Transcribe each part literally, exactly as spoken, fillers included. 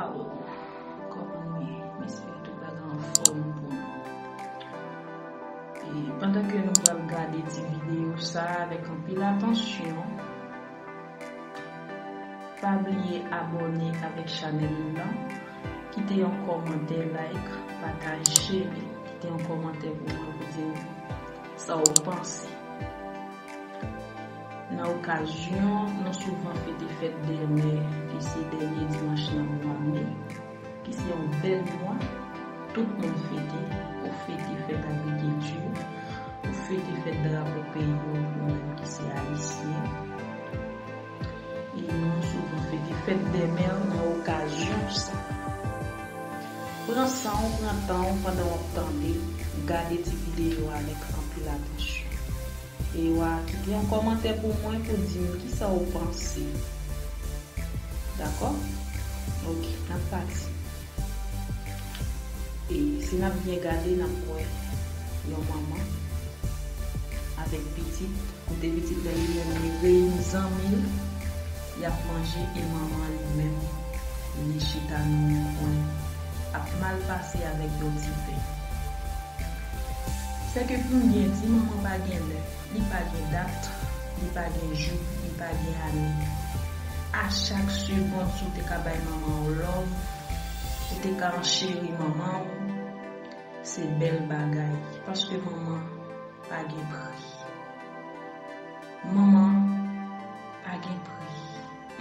Kòman nou ye? M espere tout bagay anfòm pou nou. E pandan ke nou pral gade ti videyo sa avèk anpil atansyon, pa bliye abòne avèk chanèl lan, kite yon kòmantè, like, pataje, kite yon kòmantè pou mwen pou di m sa w panse. Nan okazyon, nou souvan fete fèt dèmè, ki se dènye dimanch nan mwa me, ki se yon bèl mwa. Tout moun fete, ou fete fèt agrikilti, ou fete fèt drapo peyi w, ou menm ki se ayisyen. E nou souvan fete fèt dèmè nan okazyon sa. Pran san w, pran tan w pandan w ap tande, gade ti videyo a avèk anpil atansyon. E w a kite yon kòmantè pou mwen pou di m kisa w panse. Dakò? Ok, n ap pati. E si n ap byen gade, n ap wè yon manman avèk pitit. Kote pitit la li menm, li reyini zanmi l, y ap manje, e manman li menm, li chita nan yon kwen, ap mal pase avèk yon ti pen. Sèke pou m byen di, manman pa gen lè, li pa gen dat, li pa gen jou, li pa gen ane. A chak segonn, si w te ka bay manman w love, ou te ka ancheri manman w, se bèl bagay, paske manman pa gen pri. Manman pa gen pri.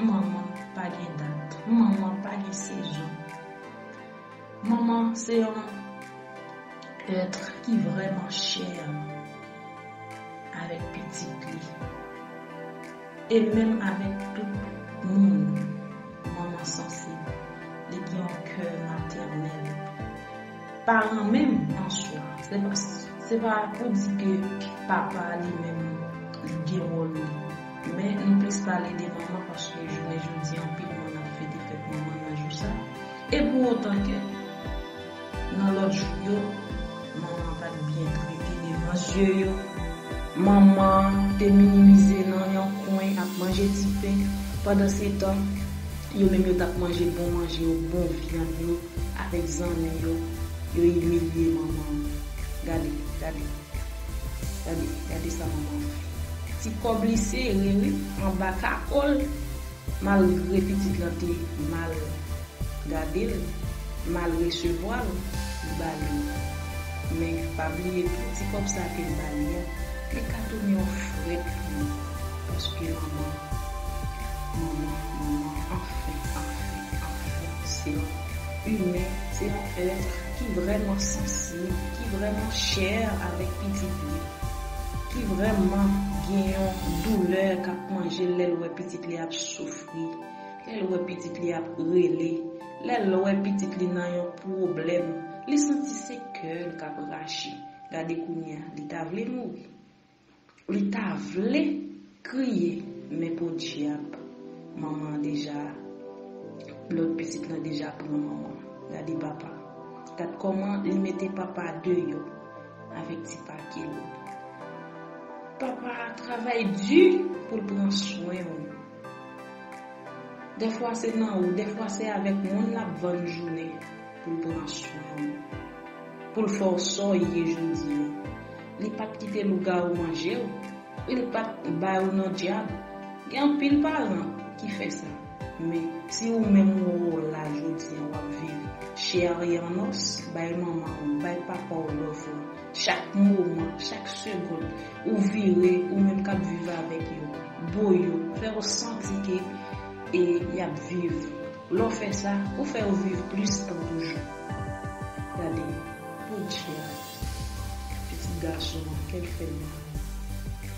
Manman pa gen dat. Manman pa gen sezon. Manman se yon èt ki vrèman chè avèk pitit li. E menm avèk tout moun, manman sansib, li gen yon kè matènèl. Paran menm an swa, se pa, se pa pou di ke papa li menm, li gen wòl li. Men nou plis pale de manman paske jounen jodi a, anpil moun ap fete fèt manman nan jou sa. E pou otan ke nan lòt jou yo, manman pa t byen trete devan zye yo. Manman te minimize nan yon kwen ap manje ti pen. Pandansetan, yo menm yo t ap manje bon manje yo, bon vyann yo, avèk zanmi yo. Yo imilye manman an. Gade, gade. Gade, gade sa manman an fè. Ti kòb li sere, wi, anba kako l. Malgre pitit lan te mal gade l, mal resevwa l, li ba li l. Men, pa bliye tou, ti kòb sa ke l ba li a, li ka tounen yon frèt pou li. Paske manman, manman, manman, anfen, anfen, anfen, se yon imen, se yon èt ki vrèman sansib, ki vrèman chè avèk pitit li, ki vrèman gen yon doulè k ap manje l lè l wè pitit li ap soufri, lè l wè pitit li ap rele, lè l wè pitit li nan yon pwoblèm, li santi se kè l k ap rache. Gade kounye a, li ta vle mouri. Li ta vle kriye, men podyab, manman an deja, lòt pitit lan deja pran manman an. Gade papa. Gad kòman li mete papa deyò avèk ti pake l. Papa a travay di pou l pran swen w. Dèfwa se nan ou, dèfwa se avèk moun l ap vann jounen pou l pran swen w, pou l fè w sa w ye jodi a. Li pa t kite lougawou manje w, li pa t bay ou nan dyab. Gen anpil paran ki fè sa. Men, si ou menm ou la jodi a, w ap viv chè en os, bay manman w, bay papa w love ou, chak moman, chak segonn, ou vire, ou menm k ap viv avèk yo, bo yo, fè yo santi ke, e, y ap viv. Lè w fè sa, ou fè yo viv plis tan toujou. Gade, podyab, pitit gason an, kè l fè l mal.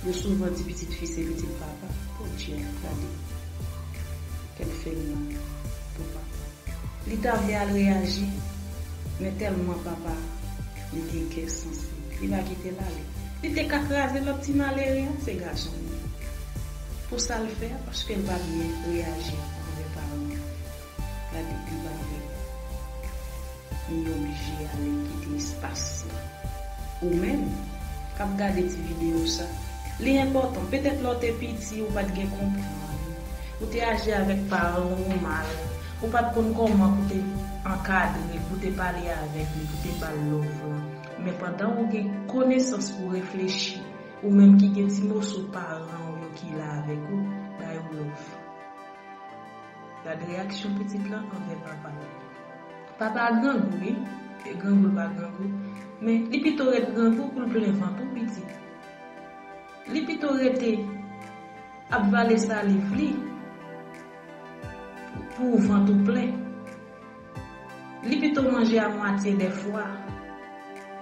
Yo souvan di pitit fi se pitit papa. Podyab, gade, kè l fè l mal pou papa. Li ta vle al reyaji, men tèlman papa li gen kè sansib, li pa kite l ale. Li te ka kraze lòt ti malere a, se gason li. Pou sa l fè a, paske l pa byen reyaji anvè paran l. Gade, li pa vle. Li oblije ale kite espas la. Ou menm k ap gade ti videyo sa, li enpòtan. Petèt lè w te piti, ou pa t gen konprann. Ou te aji avèk paran w mal. Ou pa t konn kòman pou te ankadre l, pou te pale avèk li, pou te ba l love lan. Men pandan ou gen konesans pou reflechi, ou menm ki gen ti moso paran w yo ki la avèk ou, ba yo love. Gad reyaksyon pitit lan anvè papa l. Papa a grangou, wi. E grangou l pa grangou. Men li pito ret grangou pou l plen vant ou pitit. Li pito rete ap vale saliv li pou vant ou plen. Li pito manje a mwatye dèfwa.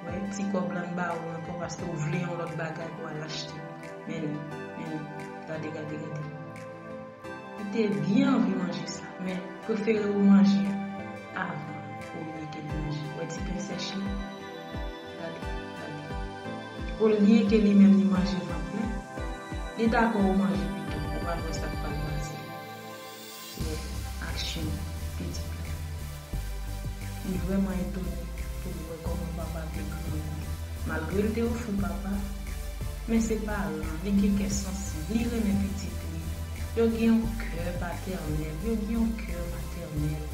Wè, ti kòb lan ba ou ankò paske ou vle yon lòt bagay pou al achte. Men li, men li. Gade, gade, gade. Li te byen anvi manje sa, men prefere ou manje avan olye ke li manje. Wè ti pen sèch li? Gade, gade. Olye ke li menm li manje vant plen, li dakò ou manje pito. Ou pral wè sa k pral pase. Wè aksyon pitit la. Li vrèman etone pou l wè kòman papa te grandi. Malgre l te ofri papa, men se paran, li gen kè sansib, li renmen pitit li. Yo gen yon kè patènèl, yo gen yon kè matènèl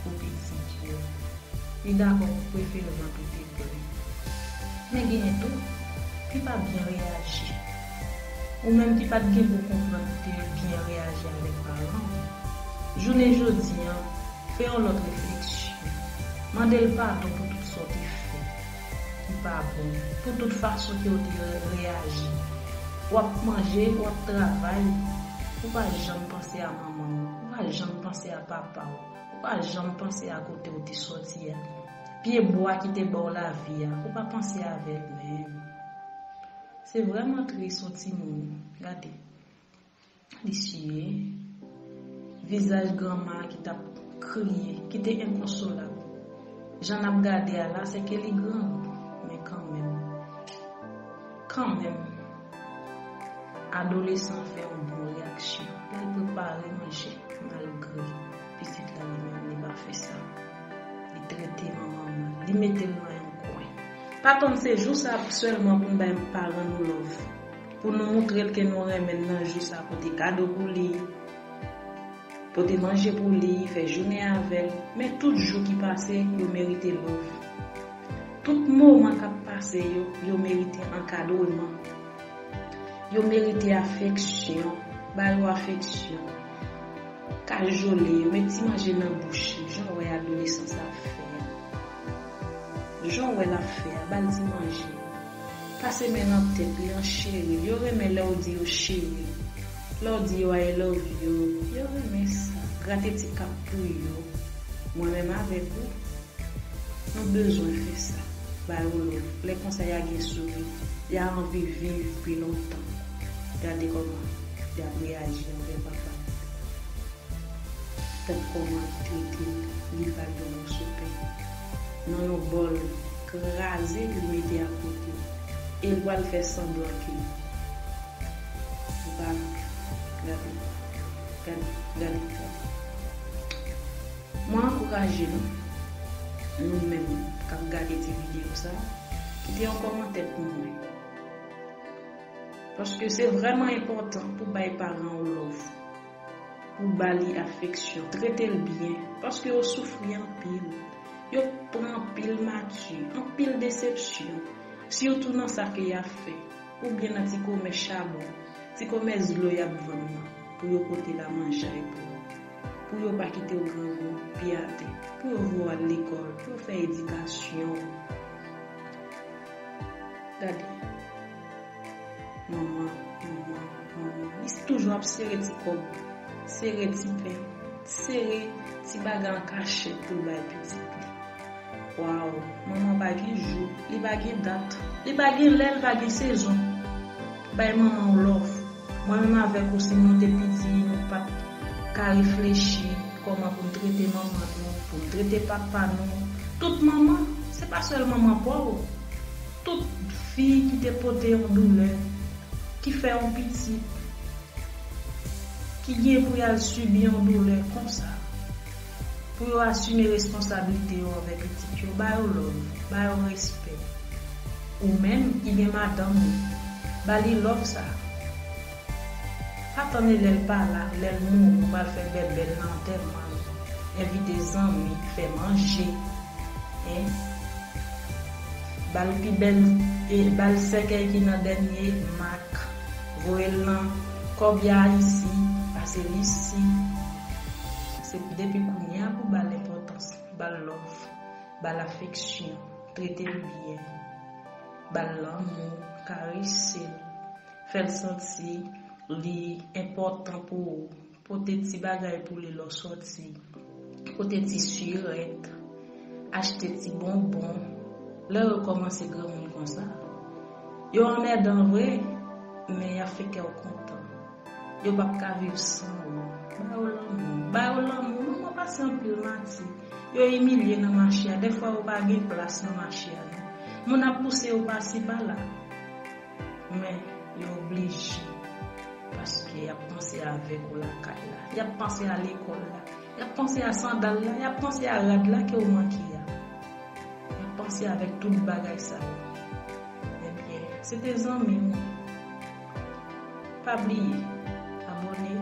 pou pitit yo. Li dakò pou prefere vant ou te plen. Men genyen tou ki pa byen reyaji. Ou menm ki pa t gen bon konprann pou te byen reyaji avèk paran w. Jounen jodi a, fè yon lòt refleksyon. Mande l padon pou tout sa w te fè ki pa bon, pou tout fason ke w te re- reyaji. W ap manje, w ap travay, ou pa janm panse a manman w, ou pa janm panse a papa w, ou pa janm panse a kote w te sòti a. Pye bwa ki te ba w lavi a, ou pa panse avè l menm. Se vrèman tris yon timoun, gade. Li siye. Vizaj granma ki t ap kriye, ki te enkonsolab. Jan n ap gade a la, se ke li grangou, men kanmenm. Kanmenm. Adolesan an fè yon bon reyaksyon. L al prepare manje, malgre pitit la li menm li pa fè sa. Li trete manman l mal, li mete l nan yon kwen. Pa tann se jou sa sèlman pou n bay paran nou love. Pou nou moutre l ke nou renmen l nan jou sa, pote kado pou li, pote manje pou li, fè jounen avè l. Men tout jou ki pase, yo merite love. Tout moman k ap pase yo, yo merite ankadreman. Yo merite afeksyon. Ba yo afeksyon. Kajole yo, met ti manje nan bouch yo, jan w wè adolesan sa ap fè a. Jan w wè l ap fè a, ba l ti manje. Pase men nan tèt li, an cheri l. Yo renmen lè w di yo cheri. Lè w di yo I love you, yo renmen sa. Grate ti kap pou yo. Mwen menm avèk ou, nou bezwen fè sa. Ba yo love. Lè konsa y a gen souri, y a anvi viv pi lontan. Gade kòman y ap reyaji anvè papa. Gad kòman l trete l, li ba l yon moso pen nan yon bòl, kraze, li mete akote. E l pral fè sanblan ke li pa vle. Gade, gade, gade, gade. Mwen ankouraje nou, nou menm k ap gade ti videyo sa, kite yon kòmantè pou mwen. Paske se vrèman enpòtan pou bay paran w love, pou ba li afeksyon, trete l byen, paske yo soufri anpil. Yo pran anpil mati, anpil desepsyon, sitou nan sa ke y ap fè, oubyen nan ti komès chabon, ti komès dlo y ap vann nan, pou yo pote lamanjay pou ou, pou yo pa kite w grangou, pye atè, pou yo voye w al lekòl, pou yo fè edikasyon w. Gade. Manman, manman, manman. Li toujou ap sere ti kòb, sere ti pen, sere ti bagay an kachèt pou l bay pitit li. Waw, manman pa gen jou, li pa gen dat, li pa gen lè, li pa gen sezon. Bay manman w love. Mwen menm avèk ou, si nou te piti, nou pa t ka reflechi kòman pou n trete manman nou, pou n trete papa nou. Tout manman, se pa sèl manman pa w. Tout fi ki te pote yon doulè, ki fè yon pitit, ki gen pou y al sibi yon doulè konsa, pou yo asime responsablite yo anvè pitit yo, ba yo love, ba yo respè. Ou menm ki gen madanm ou, ba li love sa. Pa tann e lè l pa la, lè l mouri, ou pral fè bèbè l nan antèman l. Envite zanmi, fè manje. Hein? Ba l pi bèl, e, ba l sèkèy ki nan dènye mak. Voye l nan kòb ya isi, pase l isi. Se depi kounye a pou ba l enpòtans. Ba l love, ba l afeksyon, trete l byen. Ba l lanmou, karese l, fè l santi li enpòtan pou ou. Pote ti bagay pou li lè w sòti. Pote ti sirèt. Achte ti bonbon. Lè yo kòmanse granmoun konsa, yo anmèdan vre, men y ap fè kè w kontan. Yo p ap ka viv san ou. Ba yo lanmou. Ba yo lanmou. Manman pase anpil mati. Yo imilye nan mache a. Dèfwa yo pa gen plas nan mache a, non. Moun ap pouse yo pasi pala. Men, yo oblije. Paske y ap panse avèk ou lakay la. Y ap panse a lekòl la. Y ap panse a sandal la. Y ap panse a rad la ke w manke a. Y ap panse avèk tout bagay sa yo. Ebyen, se te zanmi w. Pa bliye abòne,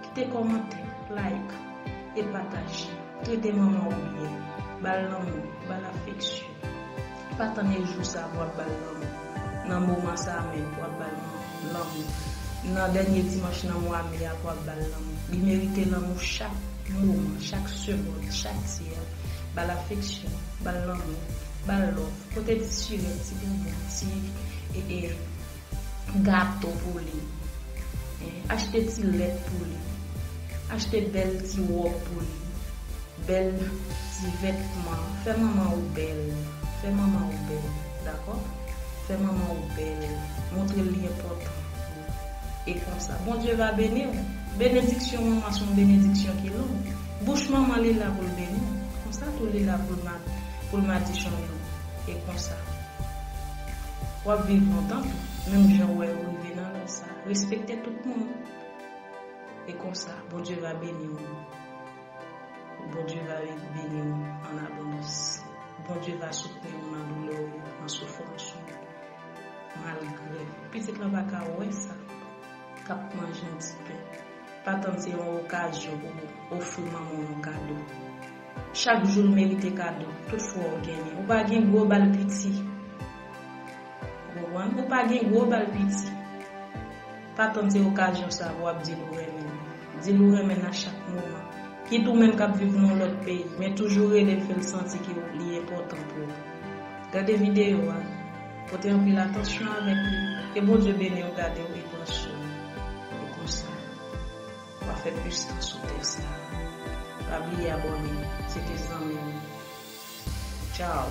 kite kòmantè, like e pataje. Trete manman w byen. Ba l lanmou, ba l afeksyon. Pa tann e jou sa pou w ap ba l lanmou. Nan moman sa menm, pou w ap ba l lanmou. Nan dènye dimanch nan mwa me a, pou w ap ba l lanmou. Li merite lanmou chak moman, chak segonn, chak tyè. Ba l afeksyon, ba l lanmou, ba l love. Pote ti sirèt, ti bonbon, ti, e, e, gato pou li. Hein? Achte ti lèt pou li. Achte bèl ti wòb pou li. Bèl ti vètman. Fè manman ou bèl. Fè manman ou bèl. Dakò? Fè manman ou bèl. Montre l li enpòtan. E konsa, Bondye va beni w. Benediksyon manman se yon benediksyon ki long. Bouch manman li la pou l beni w. Konsa tou li la pou l ma-, pou l madichonnen w. E konsa. W ap viv lontan tou, menm jan w wè yo rive nan lè sa. Respekte tout moun. E konsa, Bondye va beni w. Bondye va beni w an abondans. Bondye va soutni w nan doulè w yo, nan soufrans ou yo. Malgre pitit lan pa ka wè sa, k ap manje yon ti pen. Pa tann se yon okazyon pou w ofri manman w yon kado. Chak jou l merite kado, tout fwa w genyen. Ou pa gen gwo, ba l piti. Ou konprann? Ou pa gen gwo, ba l piti. Pa tann se okazyon sa pou w ap di l ou renmen l. Di l ou renmen l a chak moman. Kit ou menm k ap viv nan yon lòt peyi, men toujou rele l, fè l santi ke li enpòtan pou ou. Gade videyo a, pote anpil atansyon avèk li. Ke Bondye beni w, gade w e pran swen w. E konsa, w a fè plis tan sou tè sa. Pa bliye abòne. Se te zanmi w. Tchao.